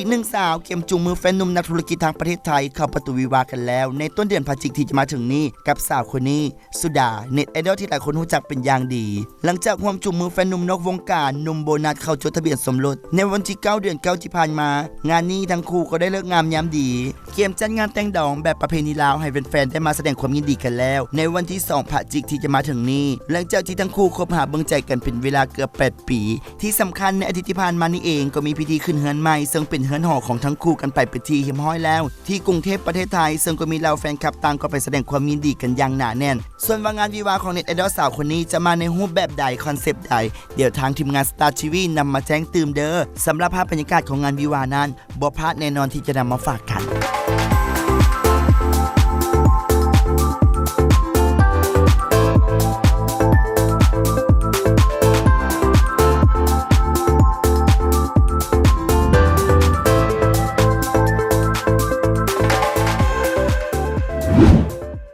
ໜຶ່ງສາວກຽມຈູງມືແຟນໜຸ່ມນັກທຸລະກິດທາງປະເທດໄທເຂົ້າປະຕູວິວາກັນແລ້ວ ໃນຕົ້ນເດືອນພະຈິກທີ່ຈະມາເຖິງນີ້ ກັບສາວຄົນນີ້ ສຸດາ ເນັດໄອດອລທີ່ຫຼາຍຄົນຮູ້ຈັກເປັນຢ່າງດີ. ຫຼັງຈາກຮ່ວມຈູງມືແຟນໜຸ່ມນອກວົງການ ໜຸ່ມໂບນັດເຂົ້າຈົດທະບຽນສົມລົດໃນວັນທີເກົ້າ ເດືອນເກົ້າທີ່ຜ່ານມາ, ງານນີ້ທັງຄູ່ກໍໄດ້ເລີກງາມຍາມດີ ກຽມຈັດງານແຕ່ງດອງແບບປະເພນີລາວໃຫ້ແຟນໆໄດ້ມາສະແດງຄວາມຍິນດີກັນແລ້ວ ໃນວັນທີສອງ ພະຈິກທີ່ຈະມາເຖິງນີ້ ຫຼັງຈາກທີ່ທັງຄູ່ຄົບຫາເບິ່ງໃຈກັນເປັນເວລາເກືອບແປດປີ. ທີ່ສຳຄັນໃນອາທິດທີ່ຜ່ານມານີ້ເອງ ກໍມີພິທີຂຶ້ນເຮືອນໃໝ່ ເຊິ່ງເປັນເຮືອນຫໍຂອງທັງຄູ່ກັນໄປເປັນທີ່ຮຽບຮ້ອຍແລ້ວ ທີ່ກຸງເທບປະເທດໄທ ເຊິ່ງກໍມີເຫຼົ່າແຟນຄລັບຕ່າງກໍໄປສະແດງຄວາມຍິນດີກັນຢ່າງໜາແໜ້ນ. ສ່ວນວ່າງານວິວາຂອງເນັດໄອດອລສາວຄົນນີ້ຈະມາໃນຮູບແບບໃດ ຄອນເຊັບໃດ ດຽວທາງທີມງານ Star ທີ ວີ ນຳມາແຈ້ງຕື່ມເດີ້. ສຳລັບພາບບັນຍາກາດຂອງງານວິວານັ້ນ ບໍ່ພາດແນ່ນອນທີ່ຈະນຳມາຝາກກັນ.